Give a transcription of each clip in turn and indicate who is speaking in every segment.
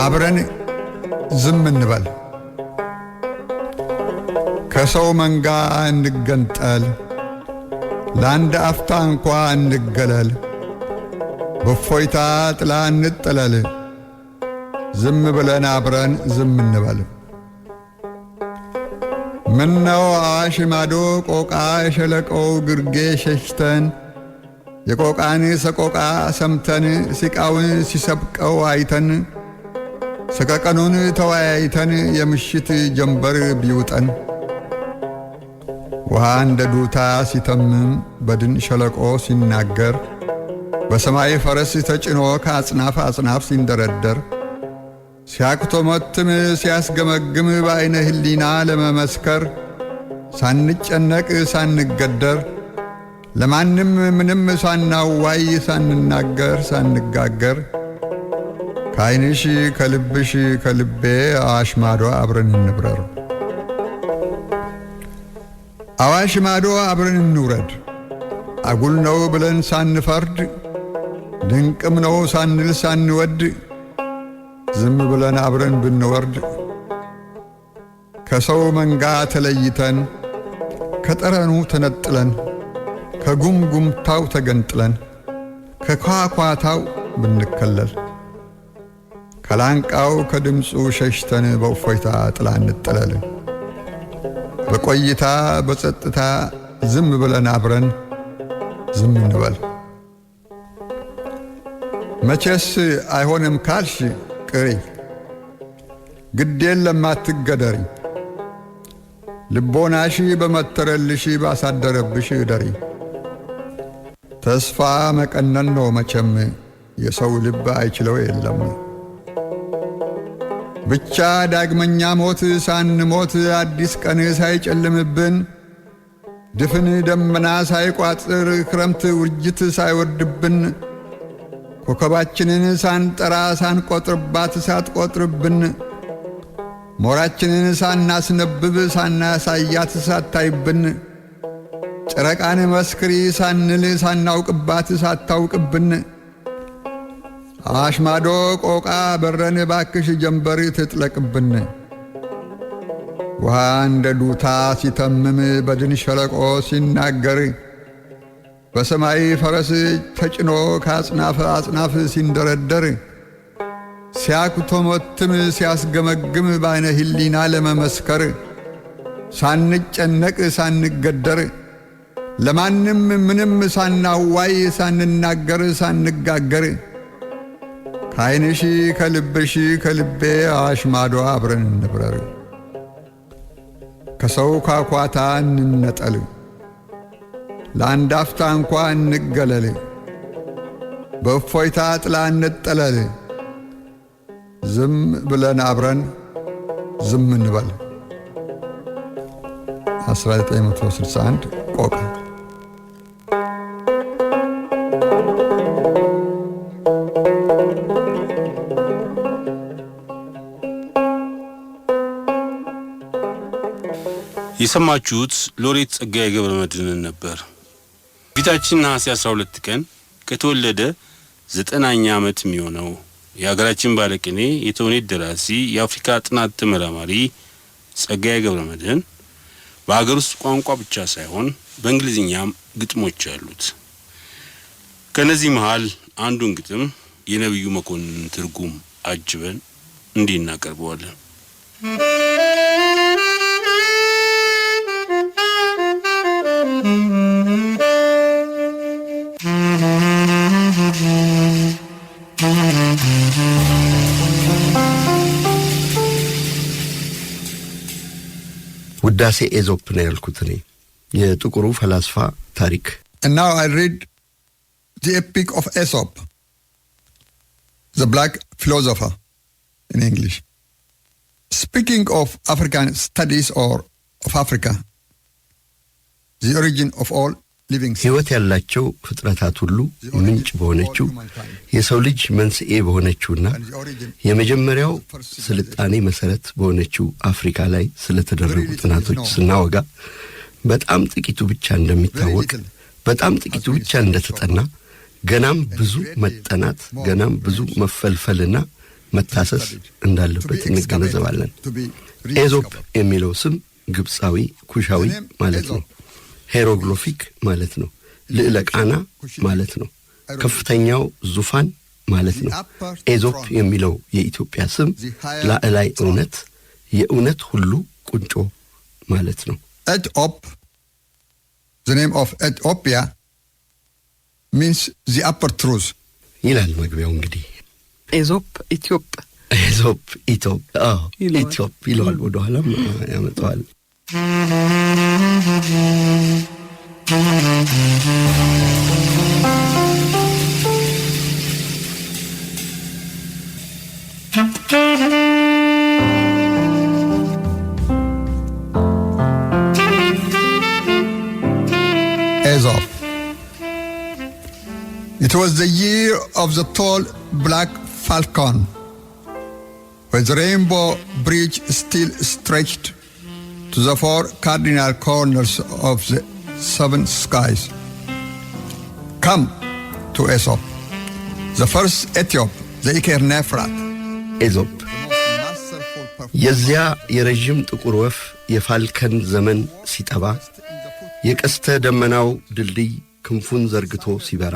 Speaker 1: አብረን ዝም እንበል፣ ከሰው መንጋ እንገንጠል፣ ለአንድ አፍታ እንኳ እንገለል፣ በእፎይታ ጥላ እንጠለል። ዝም ብለን አብረን ዝም እንበል። ምነው አዋሽ ማዶ ቆቃ የሸለቆው ግርጌ ሸሽተን የቆቃን ሰቆቃ ሰምተን ሲቃውን ሲሰብቀው አይተን ሰቀቀኑን ተወያይተን የምሽት ጀንበር ቢውጠን ውሃ እንደ ዱታ ሲተምም በድን ሸለቆ ሲናገር በሰማይ ፈረስ ተጭኖ ከአጽናፍ አጽናፍ ሲንደረደር ሲያኩተመትም ሲያስገመግም በዐይነ ሕሊና ለመመስከር ሳንጨነቅ ሳንገደር ለማንም ምንም ሳናዋይ ሳንናገር ሳንጋገር ከዐይንሽ ከልብሽ ከልቤ አዋሽ ማዶ አብረን እንብረር። አዋሽ ማዶ አብረን እንውረድ። አጉል ነው ብለን ሳንፈርድ ድንቅም ነው ሳንል ሳንወድ ዝም ብለን አብረን ብንወርድ ከሰው መንጋ ተለይተን ከጠረኑ ተነጥለን ከጉምጉምታው ተገንጥለን ከኳኳታው ብንከለል ከላንቃው ከድምፁ ሸሽተን በእፎይታ ጥላ እንጠለል። በቆይታ በጸጥታ ዝም ብለን አብረን ዝም እንበል። መቼስ አይሆንም ካልሽ ቅሪ፣ ግድ የለም አትገደሪ። ልቦናሽ በመተረልሽ ባሳደረብሽ እደሪ። ተስፋ መቀነን ነው መቼም የሰው ልብ አይችለው የለም። ብቻ ዳግመኛ ሞት ሳንሞት አዲስ ቀን ሳይጨልምብን ድፍን ደመና ሳይቋጥር ክረምት ውርጅት ሳይወርድብን ኮከባችንን ሳንጠራ ሳንቆጥርባት ሳትቆጥርብን ሞራችንን ሳናስነብብ ሳናሳያት ሳታይብን ጨረቃን መስክሪ ሳንል ሳናውቅባት ሳታውቅብን አዋሽ ማዶ ቆቃ በረን ባክሽ ጀንበር ትጥለቅብን። ውሃ እንደ ዱታ ሲተምም በድን ሸለቆ ሲናገር በሰማይ ፈረስ ተጭኖ ከአጽናፍ አጽናፍ ሲንደረደር ሲያኩተመትም ሲያስገመግም በዐይነ ሕሊና ለመመስከር ሳንጨነቅ ሳንገደር ለማንም ምንም ሳናዋይ ሳንናገር ሳንጋገር ከዐይንሽ ከልብሽ ከልቤ አዋሽ ማዶ አብረን እንብረር። ከሰው ኳኳታ እንነጠል፣ ለአንድ አፍታ እንኳ እንገለል፣ በእፎይታ ጥላ እንጠለል። ዝም ብለን አብረን ዝም እንበል። 1961 ቆቃ።
Speaker 2: የሰማችሁት ሎሬት ጸጋዬ ገብረ መድኅንን ነበር። ፊታችን ነሐሴ 12 ቀን ከተወለደ 90ኛ ዓመት የሚሆነው የሀገራችን ባለቅኔ፣ የተውኔት ደራሲ፣ የአፍሪካ ጥናት ተመራማሪ ጸጋዬ ገብረ መድኅን በሀገር ውስጥ ቋንቋ ብቻ ሳይሆን በእንግሊዝኛም ግጥሞች አሉት። ከነዚህ መሃል አንዱን ግጥም የነቢዩ መኮንን ትርጉም አጅበን እንዲህ እናቀርበዋለን።
Speaker 3: ውዳሴ ኤዞፕ ነው ያልኩት እኔ፣ የጥቁሩ ፈላስፋ ታሪክ።
Speaker 1: And now I read the Epic of Aesop, the Black Philosopher, in English. Speaking of African studies or of Africa, the origin of all living
Speaker 3: ሕይወት ያላቸው ፍጥረታት ሁሉ ምንጭ በሆነችው፣ የሰው ልጅ መንስኤ በሆነችውና
Speaker 1: and the origin
Speaker 3: የመጀመሪያው ስልጣኔ መሰረት በሆነችው አፍሪካ ላይ ስለተደረጉ ጥናቶች ስናወጋ በጣም ጥቂቱ ብቻ እንደሚታወቅ፣ በጣም ጥቂቱ ብቻ እንደተጠና፣ ገናም ብዙ መጠናት፣ ገናም ብዙ መፈልፈልና መታሰስ እንዳለበት እንገነዘባለን።
Speaker 1: to be
Speaker 3: ኤዞፕ የሚለው ስም ግብፃዊ ኩሻዊ ማለት ነው። Hieroglyphic ማለት ነው። ልዕለ ቃና ማለት ነው። ከፍተኛው ዙፋን ማለት ነው። ኤዞፕ የሚለው የኢትዮጵያ ስም ላዕላይ እውነት፣ የእውነት ሁሉ ቁንጮ ማለት ነው።
Speaker 1: Etop, the name of Ethiopia, means the upper truth.
Speaker 3: ይላል መግቢያው። እንግዲህ
Speaker 4: ኤዞፕ ኢትዮጵ
Speaker 3: ኤዞፕ ኢትዮጵ፣ አዎ፣
Speaker 4: ይለዋል።
Speaker 3: ኢትዮጵ ይለዋል። ወደኋላም ያመጣዋል።
Speaker 1: Aesop. It was the year of the tall black falcon, when the rainbow bridge still stretched to the four cardinal corners of the seven skies. Come to Aesop, the first Ethiop, the Iker Nefrat,
Speaker 3: ኤዞፕ
Speaker 1: the most masterful performer
Speaker 3: የዚያ የረዥም ጥቁር ወፍ የ falcon ዘመን ሲጠባ፣ የቀስተ ደመናው ድልድይ ክንፉን ዘርግቶ ሲበራ፣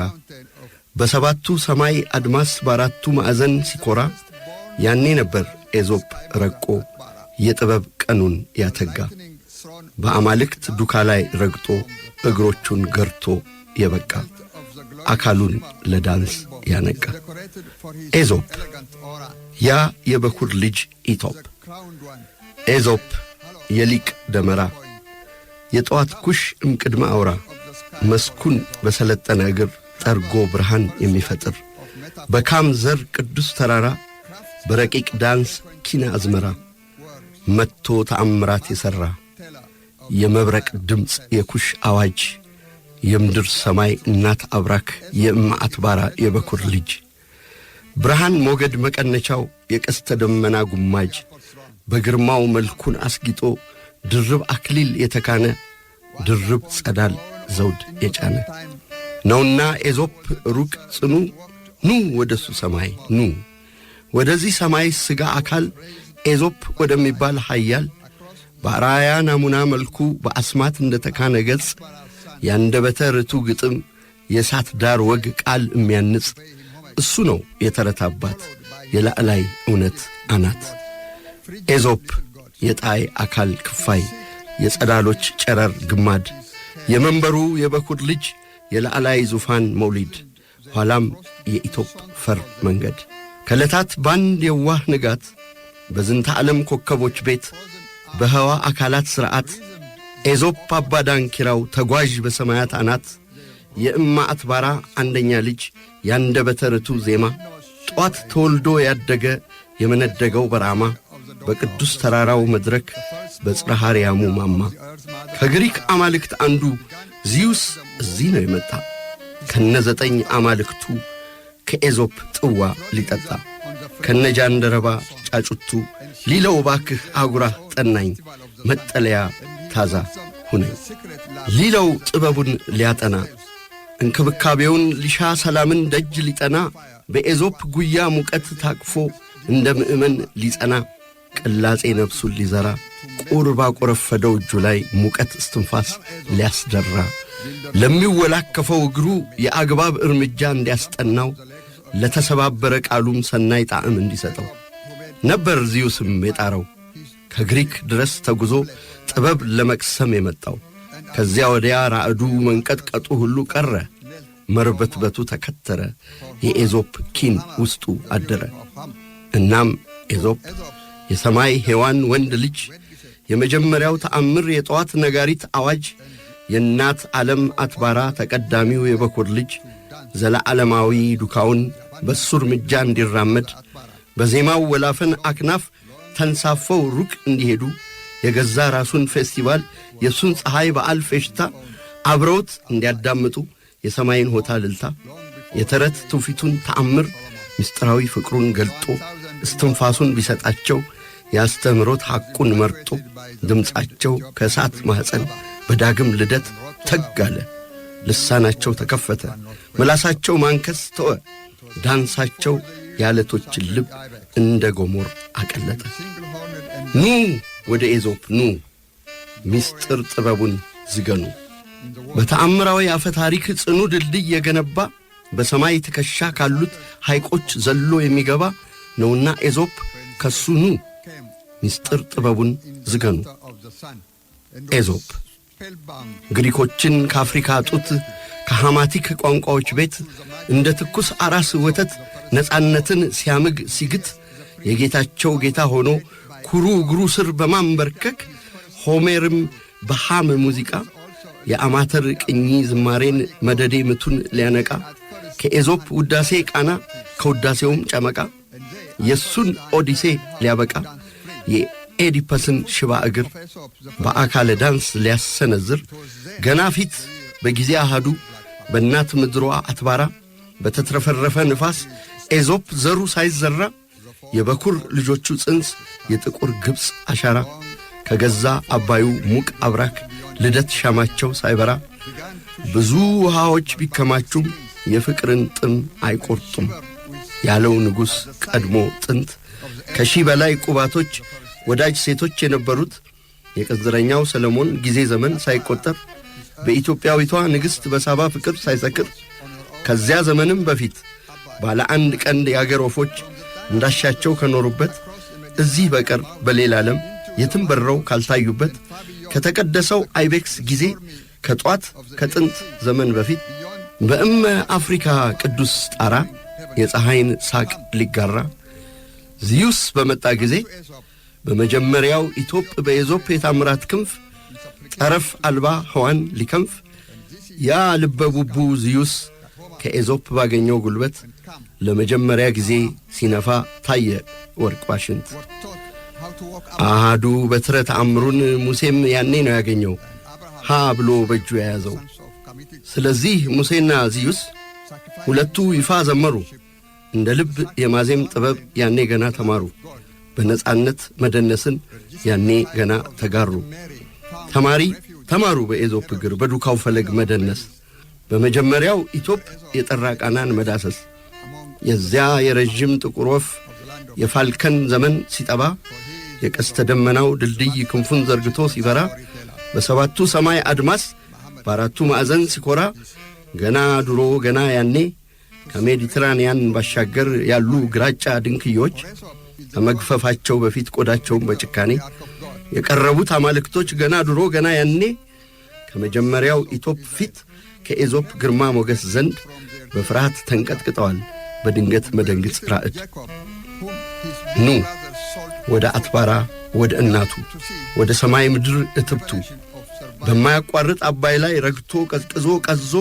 Speaker 3: በሰባቱ ሰማይ አድማስ በአራቱ ማዕዘን ሲኮራ፣ ያኔ ነበር ኤዞፕ ረቆ የጥበብ ቀኑን ያተጋ፣ በአማልክት ዱካ ላይ ረግጦ እግሮቹን ገርቶ የበቃ፣ አካሉን ለዳንስ ያነቃ። ኤዞፕ፣ ያ የበኩር ልጅ ኢቶፕ፣ ኤዞፕ የሊቅ ደመራ፣ የጠዋት ኩሽ እምቅድመ አውራ፣ መስኩን በሰለጠነ እግር ጠርጎ ብርሃን የሚፈጥር፣ በካም ዘር ቅዱስ ተራራ በረቂቅ ዳንስ ኪነ አዝመራ መጥቶ ተአምራት የሠራ፣ የመብረቅ ድምፅ የኩሽ አዋጅ፣ የምድር ሰማይ እናት አብራክ የእማአትባራ የበኩር ልጅ፣ ብርሃን ሞገድ መቀነቻው የቀስተ ደመና ጉማጅ፣ በግርማው መልኩን አስጊጦ ድርብ አክሊል የተካነ፣ ድርብ ጸዳል ዘውድ የጫነ ነውና ኤዞፕ ሩቅ ጽኑ፣ ኑ ወደሱ ሰማይ፣ ኑ ወደዚህ ሰማይ ሥጋ አካል ኤዞፕ ወደሚባል ኃያል፣ በአርአያ ናሙና መልኩ በአስማት እንደ ተካነ ገጽ፣ ያንደበተ ርቱ ግጥም የእሳት ዳር ወግ ቃል የሚያንጽ፣ እሱ ነው የተረት አባት የላዕላይ እውነት አናት። ኤዞፕ የጣይ አካል ክፋይ፣ የጸዳሎች ጨረር ግማድ፣ የመንበሩ የበኩር ልጅ፣ የላዕላይ ዙፋን መውሊድ፣ ኋላም የኢቶፕ ፈር መንገድ። ከዕለታት ባንድ የዋህ ንጋት በዝንተ ዓለም ኮከቦች ቤት በህዋ አካላት ሥርዓት ኤዞፕ አባ ዳንኪራው ተጓዥ በሰማያት አናት፣ የእማ አትባራ አንደኛ ልጅ፣ ያንደበተ ርቱ ዜማ፣ ጧት ተወልዶ ያደገ የመነደገው በራማ በቅዱስ ተራራው መድረክ በጽርሐ አርያሙ ማማ፣ ከግሪክ አማልክት አንዱ ዚዩስ እዚህ ነው የመጣ ከነ ዘጠኝ አማልክቱ ከኤዞፕ ጥዋ ሊጠጣ፣ ከነ ጃንደረባ ጫጩቱ ሊለው ባክህ አጉራህ ጠናኝ፣ መጠለያ ታዛ ሁነኝ ሊለው፣ ጥበቡን ሊያጠና፣ እንክብካቤውን ሊሻ፣ ሰላምን ደጅ ሊጠና፣ በኤዞፕ ጉያ ሙቀት ታቅፎ እንደ ምእመን ሊጸና፣ ቅላጼ ነፍሱን ሊዘራ፣ ቁር ባቆረፈደው እጁ ላይ ሙቀት እስትንፋስ ሊያስደራ፣ ለሚወላከፈው እግሩ የአግባብ እርምጃ እንዲያስጠናው፣ ለተሰባበረ ቃሉም ሰናይ ጣዕም እንዲሰጠው ነበር ዚዩስም የጣረው ከግሪክ ድረስ ተጉዞ ጥበብ ለመቅሰም የመጣው። ከዚያ ወዲያ ራዕዱ መንቀጥቀጡ ሁሉ ቀረ፣ መርበትበቱ ተከተረ፣ የኤዞፕ ኪን ውስጡ አደረ። እናም ኤዞፕ የሰማይ ሔዋን ወንድ ልጅ፣ የመጀመሪያው ተአምር የጠዋት ነጋሪት አዋጅ፣ የእናት ዓለም አትባራ ተቀዳሚው የበኩር ልጅ፣ ዘለዓለማዊ ዱካውን በሱ እርምጃ እንዲራመድ፣ በዜማው ወላፈን አክናፍ ተንሳፈው ሩቅ እንዲሄዱ፣ የገዛ ራሱን ፌስቲቫል የእሱን ፀሐይ በዓል ፌሽታ አብረውት እንዲያዳምጡ የሰማይን ሆታ ልልታ የተረት ትውፊቱን ተአምር ምስጢራዊ ፍቅሩን ገልጦ እስትንፋሱን ቢሰጣቸው ያስተምሮት ሐቁን መርጦ ድምፃቸው ከእሳት ማኅፀን በዳግም ልደት ተግ አለ። ልሳናቸው ተከፈተ፣ ምላሳቸው ማንከስ ተወ፣ ዳንሳቸው የዓለቶችን ልብ እንደ ገሞር አቀለጠ። ኑ ወደ ኤዞፕ ኑ፣ ምስጢር ጥበቡን ዝገኑ። በተአምራዊ አፈ ታሪክ ጽኑ ድልድይ የገነባ በሰማይ ትከሻ ካሉት ሐይቆች ዘሎ የሚገባ ነውና ኤዞፕ ከሱ ኑ፣ ምስጢር ጥበቡን ዝገኑ። ኤዞፕ ግሪኮችን ከአፍሪካ ጡት ከሐማቲክ ቋንቋዎች ቤት እንደ ትኩስ አራስ ወተት ነፃነትን ሲያምግ ሲግት የጌታቸው ጌታ ሆኖ ኩሩ እግሩ ስር በማንበርከክ ሆሜርም በሐም ሙዚቃ የአማተር ቅኝ ዝማሬን መደዴ ምቱን ሊያነቃ ከኤዞፕ ውዳሴ ቃና ከውዳሴውም ጨመቃ የሱን ኦዲሴ ሊያበቃ የኤዲፐስን ሽባ እግር በአካለ ዳንስ ሊያሰነዝር ገና ፊት በጊዜ አሃዱ በእናት ምድሯ አትባራ በተትረፈረፈ ንፋስ ኤዞፕ ዘሩ ሳይዘራ የበኩር ልጆቹ ጽንስ የጥቁር ግብፅ አሻራ ከገዛ አባዩ ሙቅ አብራክ ልደት ሻማቸው ሳይበራ ብዙ ውሃዎች ቢከማቹም የፍቅርን ጥም አይቆርጡም ያለው ንጉሥ ቀድሞ ጥንት ከሺህ በላይ ቁባቶች ወዳጅ ሴቶች የነበሩት የቅንዝረኛው ሰለሞን ጊዜ ዘመን ሳይቆጠር በኢትዮጵያዊቷ ንግሥት በሳባ ፍቅር ሳይሰክር ከዚያ ዘመንም በፊት ባለ አንድ ቀንድ የአገር ወፎች እንዳሻቸው ከኖሩበት እዚህ በቀር በሌላ ዓለም የትም በረው ካልታዩበት ከተቀደሰው አይቤክስ ጊዜ ከጧት ከጥንት ዘመን በፊት በእመ አፍሪካ ቅዱስ ጣራ የፀሐይን ሳቅ ሊጋራ ዚዩስ በመጣ ጊዜ በመጀመሪያው ኢቶፕ በኤዞፕ የታምራት ክንፍ ጠረፍ አልባ ሕዋን ሊከንፍ ያ ልበ ቡቡ ዚዩስ ከኤዞፕ ባገኘው ጉልበት ለመጀመሪያ ጊዜ ሲነፋ ታየ ወርቅ ዋሽንት። አሃዱ በትረ ተአምሩን ሙሴም ያኔ ነው ያገኘው ሃ ብሎ በእጁ የያዘው። ስለዚህ ሙሴና ዚዩስ ሁለቱ ይፋ ዘመሩ። እንደ ልብ የማዜም ጥበብ ያኔ ገና ተማሩ። በነጻነት መደነስን ያኔ ገና ተጋሩ። ተማሪ ተማሩ በኤዞፕ እግር በዱካው ፈለግ መደነስ፣ በመጀመሪያው ኢቶፕ የጠራ ቃናን መዳሰስ። የዚያ የረዥም ጥቁር ወፍ የ falcon ዘመን ሲጠባ የቀስተ ደመናው ድልድይ ክንፉን ዘርግቶ ሲበራ በሰባቱ ሰማይ አድማስ በአራቱ ማዕዘን ሲኮራ ገና ድሮ ገና ያኔ ከሜዲትራንያን ባሻገር ያሉ ግራጫ ድንክዮች ከመግፈፋቸው በፊት ቆዳቸውን በጭካኔ የቀረቡት አማልክቶች ገና ድሮ ገና ያኔ ከመጀመሪያው ኢቶፕ ፊት ከኤዞፕ ግርማ ሞገስ ዘንድ በፍርሃት ተንቀጥቅጠዋል። በድንገት መደንግጽ ራዕድ ኑ ወደ አትባራ ወደ እናቱ ወደ ሰማይ ምድር እትብቱ በማያቋርጥ አባይ ላይ ረግቶ ቀዝቅዞ ቀዞ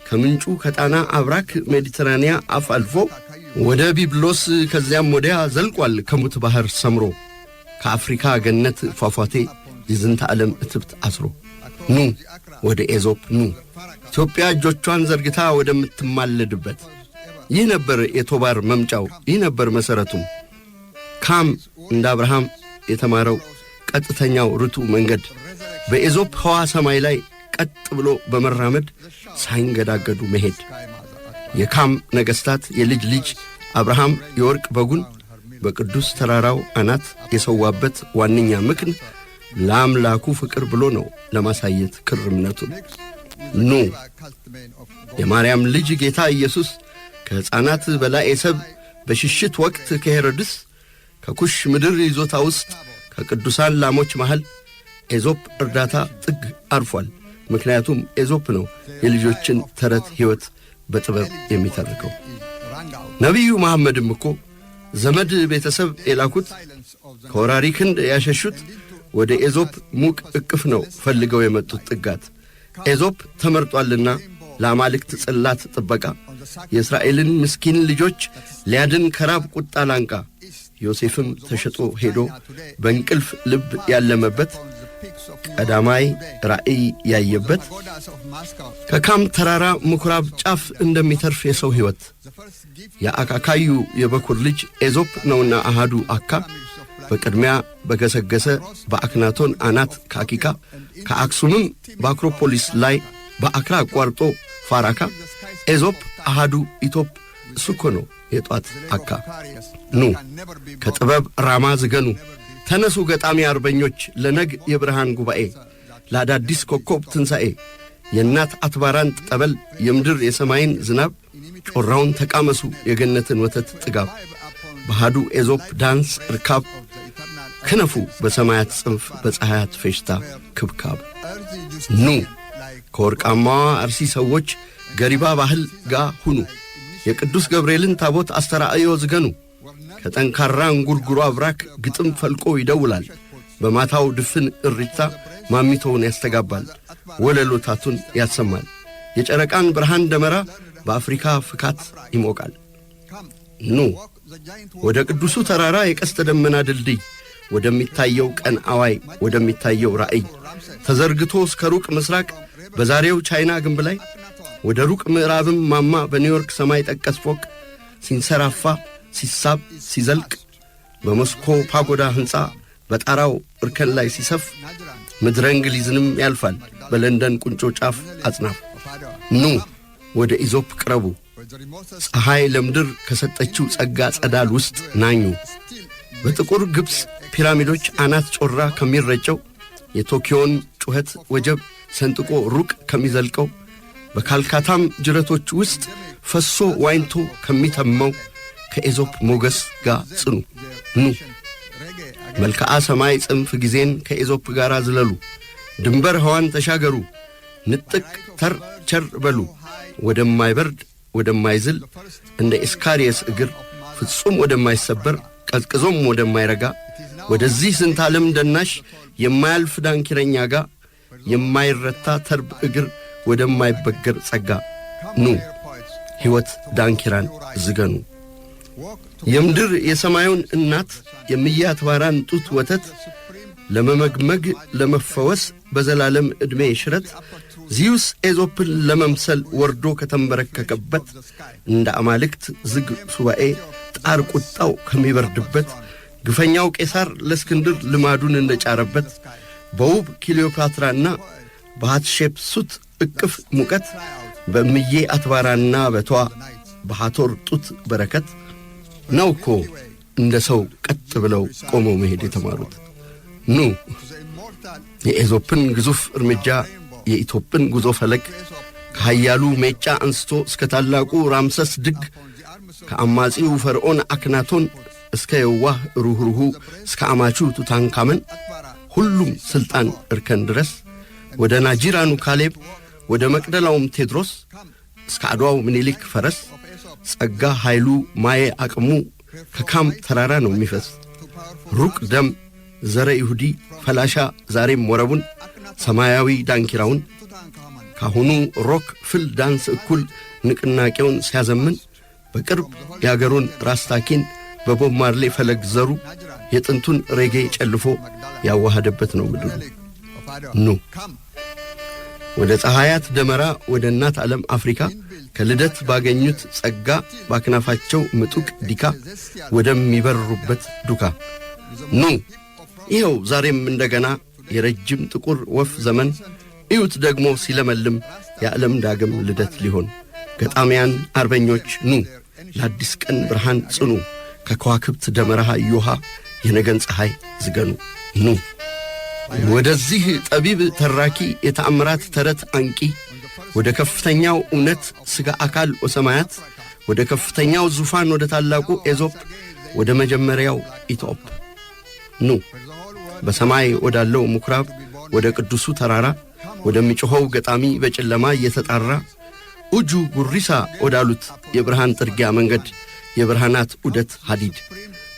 Speaker 3: ከምንጩ ከጣና አብራክ ሜዲትራንያ አፍ አልፎ ወደ ቢብሎስ ከዚያም ወዲያ ዘልቋል ከሙት ባሕር ሰምሮ ከአፍሪካ ገነት ፏፏቴ የዝንተ ዓለም እትብት አስሮ ኑ ወደ ኤዞፕ ኑ ኢትዮጵያ እጆቿን ዘርግታ ወደምትማለድበት። ይህ ነበር የቶባር መምጫው፣ ይህ ነበር መሠረቱም። ካም እንደ አብርሃም የተማረው ቀጥተኛው ርቱ መንገድ በኤዞፕ ሕዋ ሰማይ ላይ ቀጥ ብሎ በመራመድ ሳይንገዳገዱ መሄድ። የካም ነገሥታት የልጅ ልጅ አብርሃም የወርቅ በጉን በቅዱስ ተራራው አናት የሰዋበት ዋነኛ ምክን ለአምላኩ ፍቅር ብሎ ነው ለማሳየት ክርምነቱን። ኑ የማርያም ልጅ ጌታ ኢየሱስ ከሕፃናት በላዔ ሰብ በሽሽት ወቅት ከሄሮድስ ከኩሽ ምድር ይዞታ ውስጥ ከቅዱሳን ላሞች መሃል ኤዞፕ እርዳታ ጥግ አርፏል። ምክንያቱም ኤዞፕ ነው የልጆችን ተረት ሕይወት በጥበብ የሚተርከው። ነቢዩ መሐመድም እኮ ዘመድ ቤተሰብ የላኩት ከወራሪ ክንድ ያሸሹት ወደ ኤዞፕ ሙቅ እቅፍ ነው ፈልገው የመጡት ጥጋት። ኤዞፕ ተመርጧልና ለአማልክት ጽላት ጥበቃ የእስራኤልን ምስኪን ልጆች ሊያድን ከራብ ቁጣ ላንቃ። ዮሴፍም ተሸጦ ሄዶ በእንቅልፍ ልብ ያለመበት ቀዳማይ ራእይ ያየበት ከካም ተራራ ምኵራብ ጫፍ እንደሚተርፍ የሰው ሕይወት የአካካዩ የበኩር ልጅ ኤዞፕ ነውና አሃዱ አካ በቅድሚያ በገሰገሰ በአክናቶን አናት ካኪካ ከአክሱምም በአክሮፖሊስ ላይ በአክራ አቋርጦ ፋራካ ኤዞፕ አሃዱ ኢቶፕ እሱ እኮ ነው የጧት አካ። ኑ ከጥበብ ራማ ዝገኑ፣ ተነሱ ገጣሚ አርበኞች ለነግ የብርሃን ጉባኤ ለአዳዲስ ኮከብ ትንሣኤ የእናት አትባራን ጠበል የምድር የሰማይን ዝናብ ጮራውን ተቃመሱ የገነትን ወተት ጥጋብ በሃዱ ኤዞፕ ዳንስ እርካብ ክነፉ በሰማያት ጽንፍ በፀሐያት ፌሽታ ክብካብ። ኑ ከወርቃማዋ አርሲ ሰዎች ገሪባ ባህል ጋ ሁኑ የቅዱስ ገብርኤልን ታቦት አስተራእዮ ዝገኑ። ከጠንካራ እንጉርጉሮ አብራክ ግጥም ፈልቆ ይደውላል። በማታው ድፍን እሪታ ማሚቶውን ያስተጋባል፣ ወለሎታቱን ያሰማል። የጨረቃን ብርሃን ደመራ በአፍሪካ ፍካት ይሞቃል። ኑ ወደ ቅዱሱ ተራራ የቀስተ ደመና ድልድይ ወደሚታየው ቀን አዋይ ወደሚታየው ራእይ ተዘርግቶ እስከ ሩቅ ምስራቅ በዛሬው ቻይና ግንብ ላይ ወደ ሩቅ ምዕራብም ማማ በኒውዮርክ ሰማይ ጠቀስ ፎቅ ሲንሰራፋ ሲሳብ ሲዘልቅ በሞስኮ ፓጎዳ ሕንፃ በጣራው እርከን ላይ ሲሰፍ ምድረ እንግሊዝንም ያልፋል በለንደን ቁንጮ ጫፍ አጽናፍ። ኑ ወደ ኢዞፕ ቅረቡ፣ ፀሐይ ለምድር ከሰጠችው ጸጋ ጸዳል ውስጥ ናኙ። በጥቁር ግብፅ ፒራሚዶች አናት ጮራ ከሚረጨው የቶኪዮን ጩኸት ወጀብ ሰንጥቆ ሩቅ ከሚዘልቀው በካልካታም ጅረቶች ውስጥ ፈሶ ዋኝቶ ከሚተመው ከኤዞፕ ሞገስ ጋር ጽኑ። ኑ መልክዓ ሰማይ ጽንፍ ጊዜን ከኤዞፕ ጋር ዝለሉ፣ ድንበር ሕዋን ተሻገሩ፣ ንጥቅ ተር ቸር በሉ ወደማይበርድ ወደማይዝል እንደ ኤስካሪየስ እግር ፍጹም ወደማይሰበር ቀዝቅዞም ወደማይረጋ ወደዚህ ዝንታለም ደናሽ የማያልፍ ዳንኪረኛ ጋ የማይረታ ተርብ እግር ወደማይበገር ጸጋ ኑ ሕይወት ዳንኪራን ዝገኑ። የምድር የሰማዩን እናት የምያትባራን ጡት ወተት ለመመግመግ ለመፈወስ በዘላለም ዕድሜ ሽረት ዚዩስ ኤዞፕን ለመምሰል ወርዶ ከተንበረከከበት እንደ አማልክት ዝግ ሱባኤ ጣር ቁጣው ከሚበርድበት ግፈኛው ቄሳር ለእስክንድር ልማዱን እንደጫረበት በውብ ክሊዮፓትራና በሐትሼፕሱት እቅፍ ሙቀት በእምዬ አትባራና በቷ በሐቶር ጡት በረከት ነው እኮ እንደ ሰው ቀጥ ብለው ቆመው መሄድ የተማሩት። ኑ የኤዞፕን ግዙፍ እርምጃ የኢትዮጵን ጉዞ ፈለግ ከኃያሉ ሜጫ አንስቶ እስከ ታላቁ ራምሰስ ድግ ከአማጺው ፈርዖን አክናቶን እስከ የዋህ ሩኅሩሁ እስከ አማቹ ቱታንካመን ሁሉም ሥልጣን እርከን ድረስ ወደ ናጂራኑ ካሌብ ወደ መቅደላውም ቴድሮስ እስከ አድዋው ምኒልክ ፈረስ ጸጋ ኃይሉ ማየ አቅሙ ከካም ተራራ ነው የሚፈስ። ሩቅ ደም ዘረ ይሁዲ ፈላሻ ዛሬም ወረቡን ሰማያዊ ዳንኪራውን ካሁኑ rock ፍል ዳንስ እኩል ንቅናቄውን ሲያዘምን በቅርብ የአገሩን ራስታኪን በቦብ ማርሌ ፈለግ ዘሩ የጥንቱን ሬጌ ጨልፎ ያዋሃደበት ነው ምድሩ። ኑ ወደ ፀሐያት ደመራ ወደ እናት ዓለም አፍሪካ ከልደት ባገኙት ጸጋ ባክናፋቸው ምጡቅ ዲካ ወደሚበሩበት ዱካ ኑ ይኸው ዛሬም እንደገና የረጅም ጥቁር ወፍ ዘመን እዩት ደግሞ ሲለመልም የዓለም ዳግም ልደት ሊሆን። ገጣሚያን አርበኞች ኑ ለአዲስ ቀን ብርሃን ጽኑ፣ ከከዋክብት ደመራሃ እዮሃ የነገን ፀሐይ ዝገኑ። ኑ ወደዚህ ጠቢብ ተራኪ የተአምራት ተረት አንቂ ወደ ከፍተኛው እውነት ሥጋ አካል ወሰማያት ወደ ከፍተኛው ዙፋን ወደ ታላቁ ኤዞፕ ወደ መጀመሪያው ኢትዮጵ ኑ በሰማይ ወዳለው ምኵራብ ወደ ቅዱሱ ተራራ ወደሚጮኸው ገጣሚ በጨለማ እየተጣራ ኡጁ ጉሪሳ ወዳሉት የብርሃን ጥርጊያ መንገድ የብርሃናት ዑደት ሐዲድ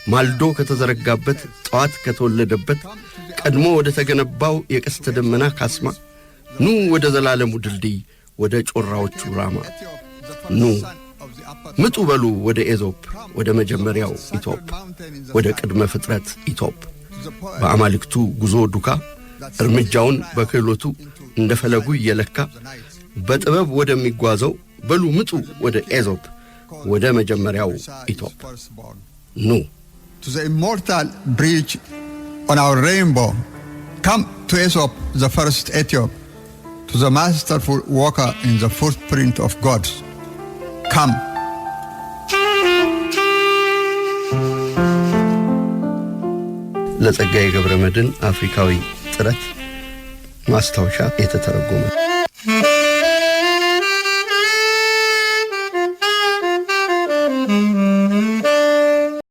Speaker 3: ማልዶ ከተዘረጋበት ጠዋት ከተወለደበት ቀድሞ ወደ ተገነባው የቀስተ ደመና ካስማ ኑ ወደ ዘላለሙ ድልድይ ወደ ጮራዎቹ ራማ ኑ ምጡ በሉ ወደ ኤዞፕ ወደ መጀመሪያው ኢቶፕ ወደ ቅድመ ፍጥረት ኢቶፕ በአማልክቱ ጉዞ ዱካ እርምጃውን በክህሎቱ እንደ ፈለጉ እየለካ በጥበብ ወደሚጓዘው በሉ ምጡ ወደ ኤዞፕ፣ ወደ መጀመሪያው ኢቶፕ ኑ።
Speaker 1: To the immortal bridge on our rainbow, come to Aesop, the first Ethiop, to the masterful walker in the footprint of gods. Come.
Speaker 3: ለጸጋዬ ገብረ መድኅን አፍሪካዊ ጥረት ማስታወሻ የተተረጎመ።